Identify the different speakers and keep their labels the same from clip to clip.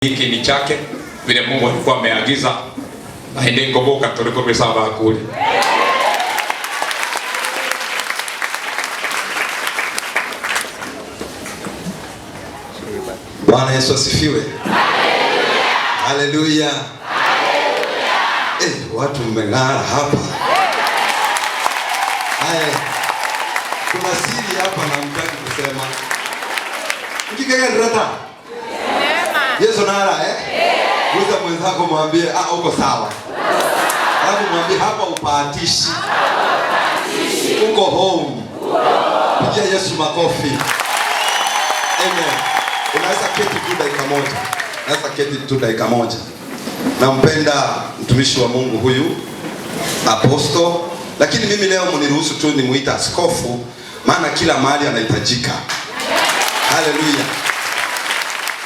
Speaker 1: Hiki ni chake vile Mungu alikuwa ameagiza na ende ngoboka tuliko besaba kule.
Speaker 2: Bwana Yesu asifiwe. Haleluya. Watu mmeng'ara hapa. Haya. Kuna siri hapa na mtaki kusema. Mkikegereta. Yesu nara eh? Guza mwenzako mwambie uko sawa. Alafu mwambie hapa upatishi. Uko home. Pigia Yesu makofi. Amen. Unaweza keti tu dakika moja. Unaweza keti tu dakika moja. Nampenda mtumishi wa Mungu huyu apostle, lakini mimi leo mniruhusu tu nimuite askofu, maana kila mahali anahitajika. Haleluya.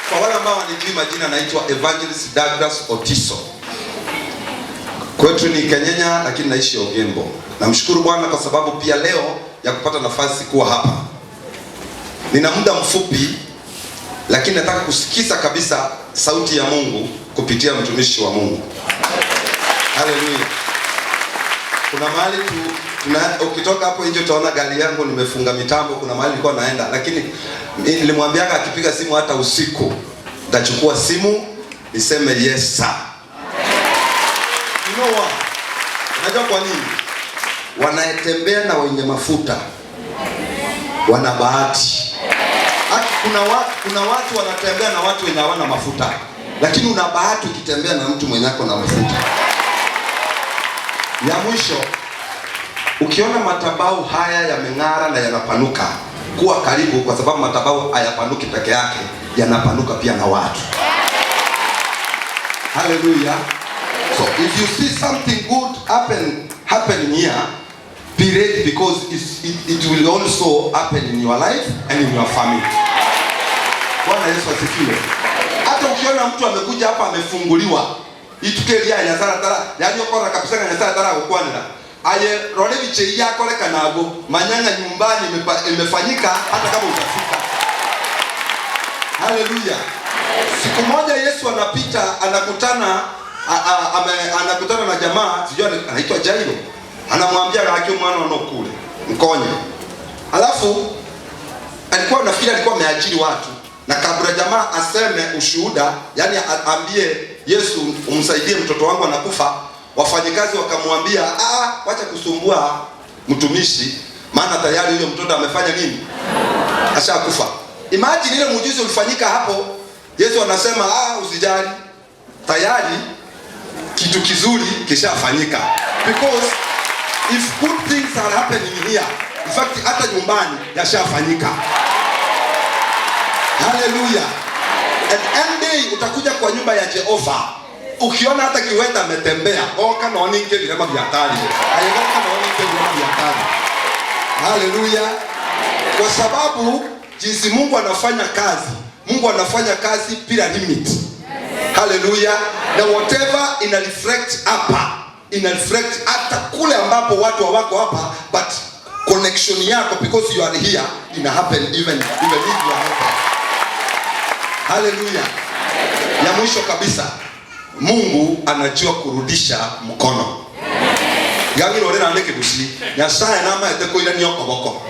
Speaker 2: Kwa wale ambao wanijui majina, naitwa Evangelist Douglas Otiso. Kwetu ni Kenyenya, lakini naishi Ogembo. Namshukuru Bwana kwa sababu pia leo ya kupata nafasi kuwa hapa. Nina muda mfupi, lakini nataka kusikiza kabisa sauti ya Mungu kupitia mtumishi wa Mungu. Haleluya. Kuna mahali ukitoka hapo nje utaona gari yangu nimefunga mitambo, kuna mahali nilikuwa naenda, lakini nilimwambia akipiga simu hata usiku nitachukua simu niseme yes sir. You know what? Unajua kwa nini? Wanayetembea na wenye mafuta wana bahati. Kuna watu wanatembea na watu wenye hawana mafuta, lakini una bahati ukitembea na mtu mwenye ako na mafuta. Ya mwisho, ukiona matabau haya yameng'ara na yanapanuka, kuwa karibu, kwa sababu matabau hayapanuki peke yake, yanapanuka pia na watu. Hallelujah. So if you see something good happen here, be ready, because it will also happen in your life and in your family. Bwana Yesu asifiwe. Hata ukiona mtu amekuja hapa amefunguliwa, itukeria ya sara tara, yani okora kabisa ya sara tara gukwanira. Aye rore biche yakoreka nago, manyanga nyumbani imefanyika hata kama utafika. Hallelujah. Siku moja Yesu anapita, anakutana na jamaa, sijui anaitwa Jairo. Anamwambia haki mwana wanokule, mkonye. Alafu alikuwa nafikiri alikuwa ameajiri watu, na kabla jamaa aseme ushuhuda, yani aambie Yesu umsaidie mtoto wangu anakufa, wafanyikazi wakamwambia, wacha kusumbua mtumishi, maana tayari yule mtoto amefanya nini? Ashakufa. Imagine ile muujiza ulifanyika hapo. Yesu anasema, usijali, tayari kitu kizuri kishafanyika. Because if good things are happening here, in fact hata nyumbani yashafanyika. Hallelujah. And any day utakuja kwa nyumba ya Jehova, ukiona hata kiweta ametembea, oka na oninge vilema vya hatari. Ayoka na oninge vilema vya hatari. Hallelujah. Kwa sababu jinsi Mungu anafanya kazi, Mungu anafanya kazi bila limit. Hallelujah. Na whatever ina reflect hapa, ina reflect hata kule ambapo watu hawako hapa, but connection yako because you are here ina happen even if you are not there. Hallelujah. Ya mwisho kabisa, Mungu anajua kurudisha mkono. Gangi lore na ndeke gusi. Nyasaye na maete koira ni okoboko.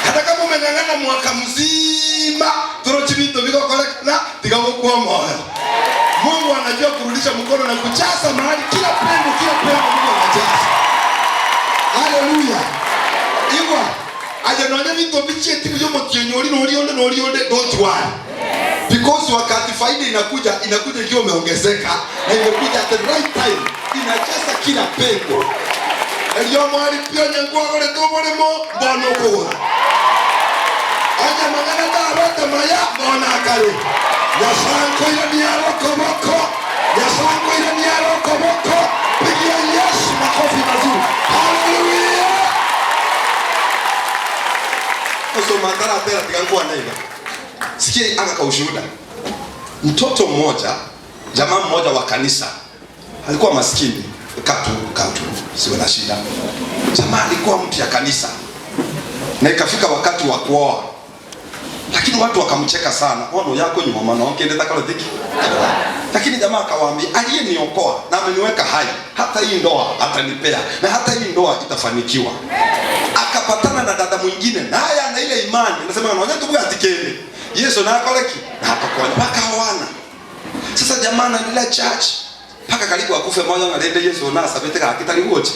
Speaker 2: Hata kama umeng'ang'ana mwaka mzima, toro chibito biko kolekna tiga gukwa moyo. Mungu anajua kurudisha mkono na kujaza mahali kila pengo, kila pengo Mungu anajaza. Hallelujah. Igwa aje nonye bintu bicheti byo mutionyori nori onde nori onde, don't worry. Because wakati faida inakuja, inakuja ikiwa imeongezeka na imekuja at the right time, inajaza kila pengo. Elio mwari pio nyangwa gore tobore mo mbono kugura. Aja mangana da rote maya mbona kare. Nyasanko ira ni aroko boko. Nyasanko ira ni aroko boko. Pigia Yesu makofi mazuri. Hallelujah. Oso mandara tera tigangu anaiga. Sikia anga kwa ushuhuda. Mtoto mmoja, jamaa mmoja wa kanisa, alikuwa maskini, katu, sio na shida. Jamaa alikuwa mtu ya kanisa. Na ikafika wakati wa kuoa. Lakini Lakini watu wakamcheka sana. Ono yako nyuma maana ongeenda takalotiki. Lakini jamaa akawaambia, aliyeniokoa na ameniweka hai, hata hii ndoa atanipea na hata hii ndoa itafanikiwa. Akapatana na dada mwingine, naye ana ile imani, anasema anaonya tu atikende. Yesu na akoleki na akakonya wakaoana. Sasa jamaa anaendelea church mpaka karibu akufe moyo ngalende Yesu na asabete kakitari wote.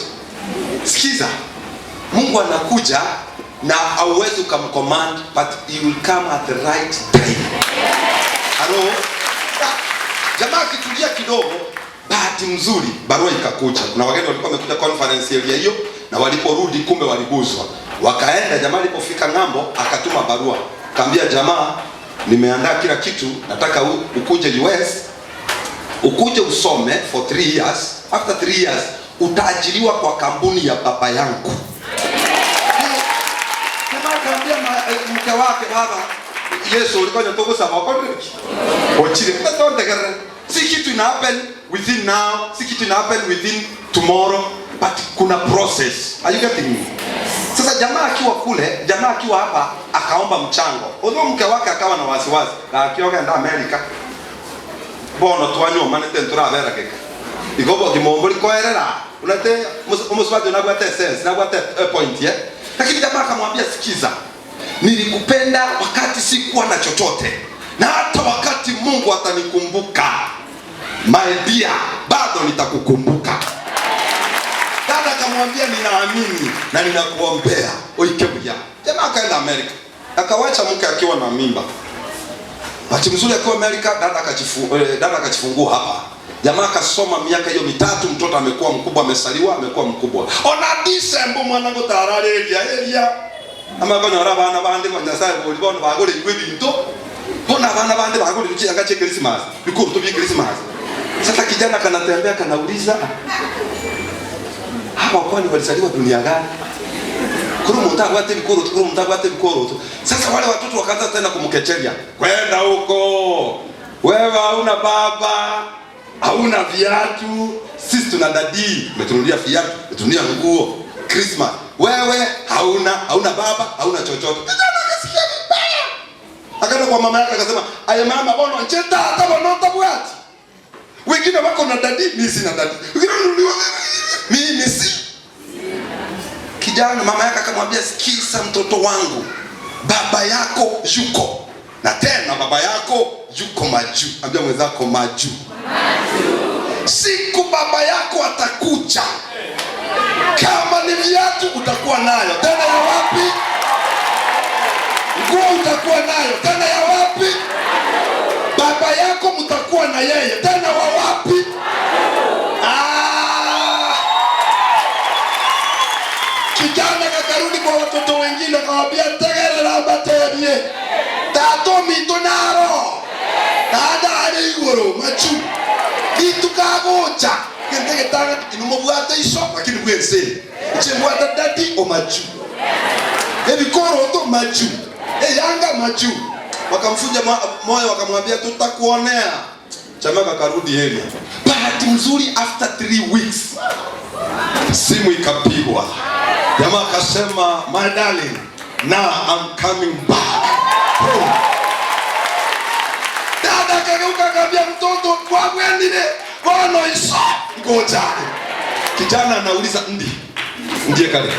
Speaker 2: Sikiza. Mungu anakuja na hauwezi ukamcommand, but he will come at the right time. Halo? Jamaa akitulia kidogo, bahati mzuri barua ikakuja. Kuna wageni walikuwa wamekuja conference area hiyo, na waliporudi kumbe waliguzwa. Wakaenda, jamaa alipofika ng'ambo akatuma barua. Kaambia jamaa, nimeandaa kila kitu, nataka ukuje US, ukuje usome for 3 years. After 3 years utaajiriwa kwa kampuni ya baba yangu. Jamaa akaambia mke wake, baba Yesu ulikuwa unataka kusema kwa ochire kutontegere. Si kitu ina happen within now, si kitu ina happen within tomorrow, but kuna process. Are you getting me? Sasa jamaa akiwa kule, jamaa akiwa hapa akaomba mchango. Although mke wake akawa na wasiwasi, na akioga America. Bono twanyo manete nturabera keka. Igobo kimombo likoerera. Unate umuswati unabwate sense, nabwate point ye. Lakini jamaa akamwambia, sikiza. Nilikupenda wakati sikuwa na chochote, na hata wakati Mungu atanikumbuka, my dear, bado nitakukumbuka. Dada akamwambia, ninaamini na ninakuombea oikebuya. Jamaa akaenda Amerika, akawacha mke akiwa na mimba. Bahati mzuri akiwa Amerika, dada akajifungua hapa. Jamaa akasoma miaka hiyo mitatu, mtoto amekuwa mkubwa, amesaliwa, amekuwa mkubwa. Ona December mwanangu tarare elia elia. Ama konyora bana bandi kwa Nyasaye boli bono bagore igwe bintu. Bona bana bandi bagore chianga che Christmas. Bikuru tu bi Christmas. Sasa kijana kanatembea kanauliza, hawa kwani walizaliwa dunia gani? Kuru mtu agwate bikuru, kuru mtu agwate bikuru. Sasa wale watoto wakaanza tena kumkechelia. Kwenda huko. Wewe hauna baba, hauna viatu. Sisi tuna dadi, umetunulia viatu, umetunulia nguo. Christmas. Wewe hauna baba, hauna chochote. Kijana akasikia vibaya. Akaenda kwa mama yake akasema, "Aye mama, bono ncheta hata bono tabwati. Wengine wako na dadi, mimi sina dadi. Wengine mimi si." Kijana mama yake akamwambia, sikiza mtoto wangu, baba yako yuko. Na tena baba yako yuko majuu. Ambia mwenzako majuu. Siku baba yako atakuja, kama ni viatu utakuwa nayo, tena ya wapi? Nguo utakuwa nayo, tena ya wapi? Baba yako mtakuwa na yeye, tena wa wapi? Kijana kakarudi kwa watoto wengine akamwambia, tegerera mbaterie tato mito naro dada ari iguru machu itukagocha kente getanga inumobwate iso lakini bwense chembwata dadi o machu ebikoro to machu eyanga machu. Wakamfunja moyo wakamwambia, tutakuonea. Chama kakarudi heri. Bahati mzuri after 3 weeks simu ikapigwa. Jamaa akasema, my darling, now I'm coming back home. Dada akageuka akamwambia, mtoto kwagwendile bono iso ngoja. Kijana anauliza, ndiye kale.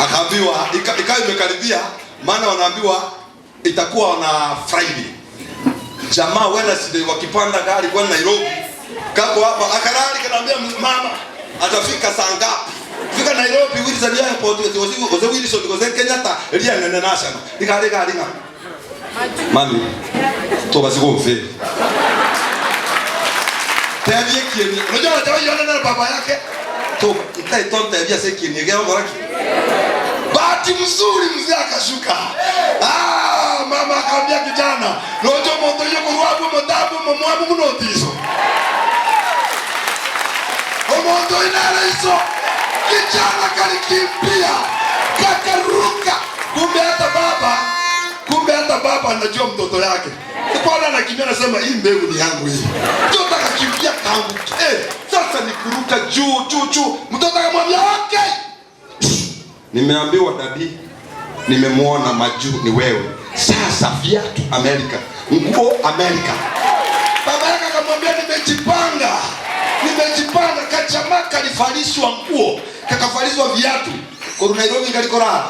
Speaker 2: Akaambiwa ikawa imekaribia, maana wanaambiwa itakuwa na Friday. Jamaa Wednesday wakipanda gari kwenda Nairobi. Kako hapa akarali kanaambia mama atafika saa ngapi? Fika Nairobi Wilson Airport, Jose Wilson Jose Kenyatta ria nene national. Ikare gari nga. Mami, to basi go mfe. Tabia kieni. Unajua anataka yona na baba yake. To itai ton tabia se kieni geo goraki. Bahati mzuri mzee akashuka. Mama akamwambia kijana, nojo moto yoko rwabu motabu momwabu munotiso. Omoto inara iso. Kijana kalikimbia, kakaruka. Kumbe hata baba anajua mtoto yake. Bwana anakimbia anasema, hii mbegu ni yangu hii. Mtoto akakimbia kangu. Sasa ni kuruka juu juu juu. Mtoto akamwambia, okay. Nimeambiwa dadi, nimemuona majuu ni wewe. Sasa viatu Amerika, nguo Amerika. Baba yake akamwambia nimejipanga, nimejipanga. Kachama kalifalishwa nguo, kakafalishwa viatu koru Nairobi ngalikora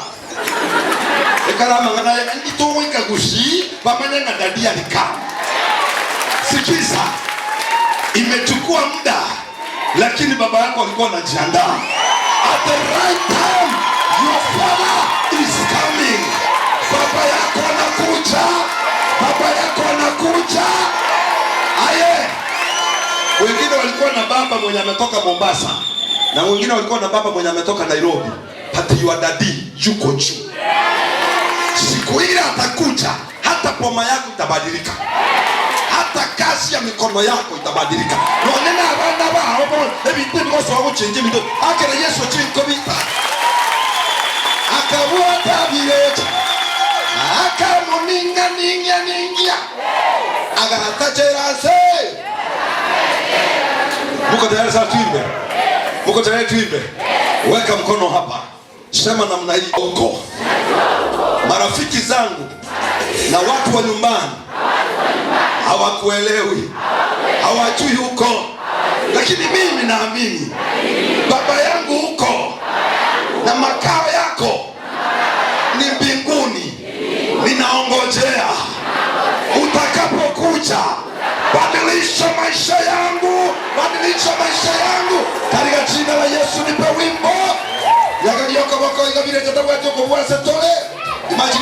Speaker 2: ekarama ngana nditowika gushi pamanya na dadia alika. Sikiza, imechukua muda, lakini baba yako alikuwa anajiandaa. At the right time your father is coming. Baba yako anakuja, baba yako anakuja. Aye, wengine walikuwa na baba mwenye ametoka Mombasa na wengine walikuwa na baba mwenye ametoka Nairobi, but your daddy yuko juu. Siku ile atakuja, hata poma yako itabadilika, hata kazi ya mikono yako itabadilika. Nonena abana bao bo ebintu bikosoba guchinja ebintu akere Yesu chinkobita akabwata birecha akamuninga ningia ningia agatachera se. Muko tayari sasa tuimbe? Muko tayari tuimbe? Weka mkono hapa, sema namna hii huko. Marafiki zangu na watu wa nyumbani hawakuelewi, hawajui huko, lakini mimi naamini baba yangu huko na makao yako ni mbinguni. Ninaongojea utakapokuja, badilisha maisha yangu, badilisha maisha yangu katika jina la Yesu. Nipe wimbo yakalioka boko igabire jatabwati okobwase tole. Imagine.